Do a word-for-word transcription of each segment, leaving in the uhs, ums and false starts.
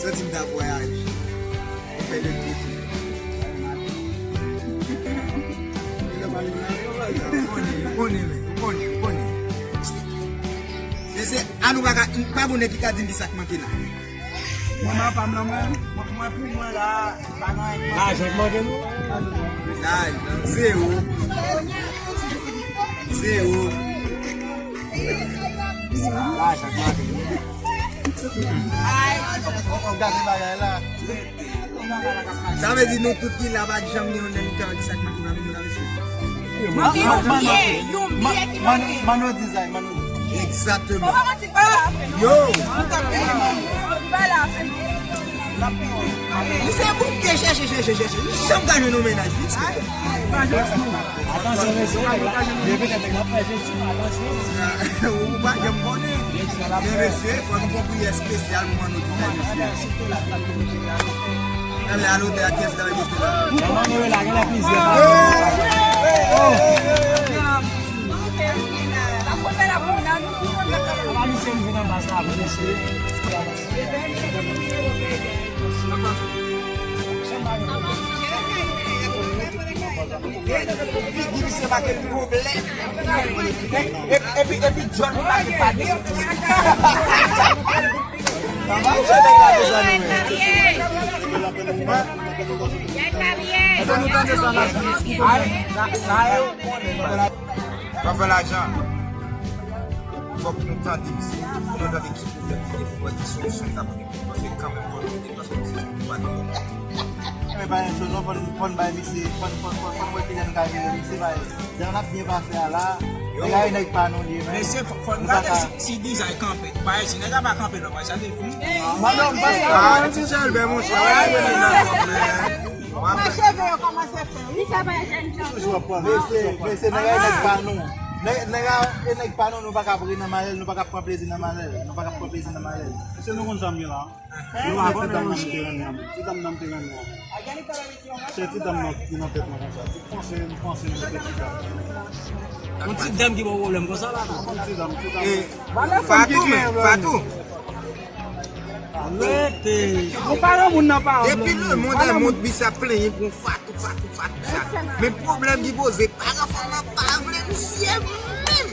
Santi m ta vwayaje. Fè de tou. Ou konnen, ou konnen, men, ou konnen, ou konnen. Men se, a nou pa ka, pa gon nèg ki ka di m ki sa k manke la. Mwen, mwen pa m nan mwen, mwen, mwen pou mwen la, pa nan anyen. Lajan k manke nou? Lajan, zewo. Zewo. Lajan k manke nou. Ay, on, on gade bagay la. Sa vle di nou tout ki la pa janm gen yon nèg ki ka di sa k manke nan nou la, mesye. Manke yon biyè, yon biyè ki manke. Mano dizay, Mano. Egzakteman. Yo! Li se bouke chèche, chèche, chèche. Li janm ka jwenn yon mennaj, li se. Atansyon, mesye, depi lè nèg la fè jezi, atansyon. Ou pa janm konnen. Men mesye, fò nou fè yon priyè espesyal pou Mano dizay, mesye. Gade a lotè a, kiyès ki ta mete la? Jan Mano ye la, genlè plizyè. Papa misye rive nan baz la, vre mesye. Figi misye make pwoblèm. Epi, epi, epi John make pa de sou. Sa va, se nèg la deja nou menm. Èske nou tande sa la? Ay, sa, sa yo konnen. Pa fè lajan. Fòk nou tande misye. Fòk nou tande ki pwoblèm li gen pou wè ki solisyon li ka pote pou nou. Paske kanmenm fò nou ede, paske misye se yon patwon. Men pa yon chòz non, fò n, fò n bay misye, fò n, fò n, fò n, fò n wè ki jan n ka jere misye, paske jan n ap byen pase a la, nèg la e nèg pa nou li ye, men. Mesye, fò, fò n gade si, si dizay kanpe. Paske si nèg la pa kanpe non, paske sa te fini. Mano, m panse a ti chèlbè, monchè. Mwen cheve yo kòmanse fè, wi. Mesye, mesye, nèg la e nèg pa nou. Nèg, nèg la e nèg pa nou, nou pa ka ap ri nan malè l, nou pa ka ap pran plezi nan malè l, nou pa ka ap pran plezi nan malè l. Mesye, nou konn sa m ye la. Nou a fè ti dam nan m te renmen an. Ti dam nan m te renmen an. Se ti dam nan ki nan tèt mwen konsa. M panse, m panse m te ti dam. Yon ti dam ki ba w pwoblèm konsa la, non? Yon ti dam, ti dam. Fatou, men, Fatou. Rete. Ou pa nan moun nan pa. Depi le monde est monde, misye ap plenyen pou Fatou, Fatou, Fatou, Fatou. Men pwoblèm ki poze, paran fanm nan pa vle misye menm.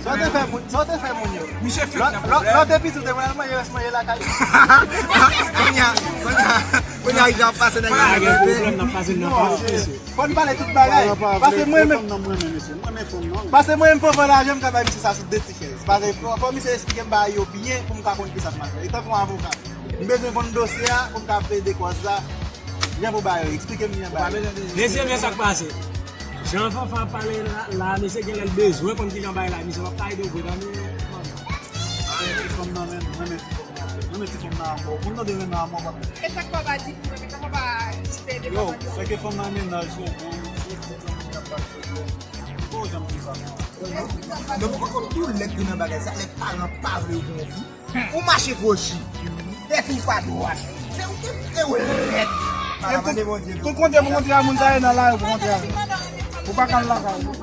Sa w te fè moun, sa w te fè moun yo? Misye fèk nan pwoblèm. Lè w te piti, w te pral manje, rès manje lakay. Kounye a, kounye a, kounye a, jan ap pase nèg la. Pa gen pwoblèm, n ap pase nan pa. Fò n pale tout bagay. Paske mwen menm, paske mwen menm fanfan lajan, m ka bay misye sa sou de ti chèz. Paske fò, fò misye esplike m bagay yo byen pou m ka konn kisa m ap fè. E tankou yon avoka, m bezwen konn dosye a pou m ka plede kòz la. Jan pou bagay yo, eksplike m byen bagay. Mesye, men sa k pase. Jan fanfan ap pale la, la, mesye genlè l bezwen konn kijan bagay la, misye p ap ka ede w vre, tande. Mwen renmen ti fanm nan, men, mwen renmen ti fanm nan. Mwen renmen ti fanm nan anmò. Ou konn tande renmen anmò, pa. E sa k pa ba di pou mwen, men sa pa ba di te de. Yo, papa, se ke fanm nan mennaj yo, bon, yo di fanm nan pa fè yo. Bon, janm di sa, non. Men poko konn tou lèd ki nan bagay sa, lè paran pa vle yo pou yon fi. Ou mache kwochi. Tèt ou pa dwat. Se ou ki e ou lèd. Ala mande Bondye. Tout kote pou kontre a moun sa ye nan lari pou kontre a. Ou pa ka al lakay ou.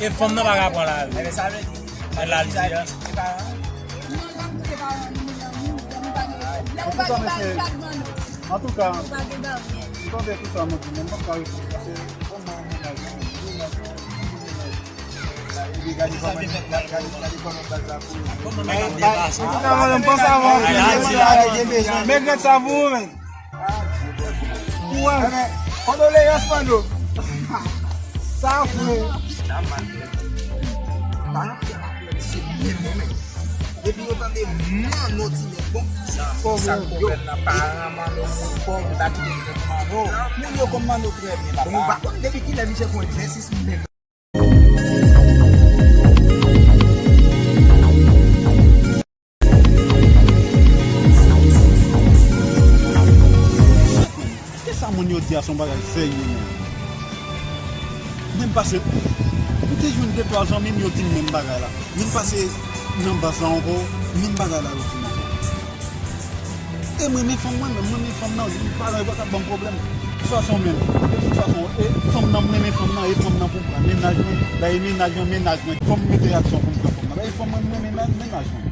E fanm nan pa ka pran lari. Ebyen sa vle di. Sa lari di a. Antouka, mesye. Antouka, m tande tout sa nou di, men m p ap ka reponn paske fanm nan yon mennaj, yon mennaj. Men gad sa pou ou menm. Kondoleyans, Mano. Sa fou. Depi yo tande Mano ti nèg bon. Sa k pwoblèm nan paran Mano, pòv, yo ta kite Mano. Moun yo konn Mano trè byen, papa. Bon, ou pa konn depi kilè misye fè egzèsis menm. Èske sa moun yo di a se yon bagay serye menm? Menm pase, m te jwenn de twa zanmi m, yo di m menm bagay la. Menm pase nan baz la ankò, menm bagay la yo di m ankò. E mwen renmen fanm mwen, men mwen renmen fanm nan, paran yo pa ka ban m pwoblèm. De tout fason menm, de tout fason, e fanm nan, mwen renmen fanm nan, e fanm nan pou m pran mennaj mwen, la e mennaj mwen, mennaj mwen. Fò m mete aksyon pou m pran fanm nan. E fanm mwen, mwen renmen mennaj mwen.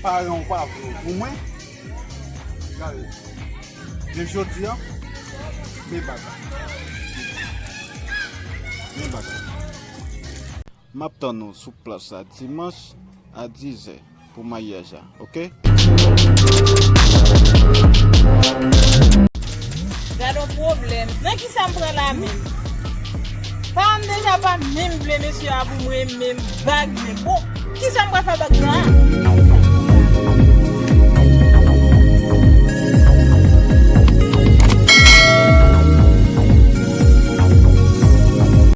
Paran w pa vle w pou mwen. Gade. Men jodi a, men bagay. Men bagay. M ap tann ou sou plas la dimanch a dizè pou maryaj la, oke? Gad on pwoblèm. Nan kisa m pran la menm? Paran m deja pa menm vle mesye a pou mwen menm bag menm. Bon, kisa m pral fè bag sa a?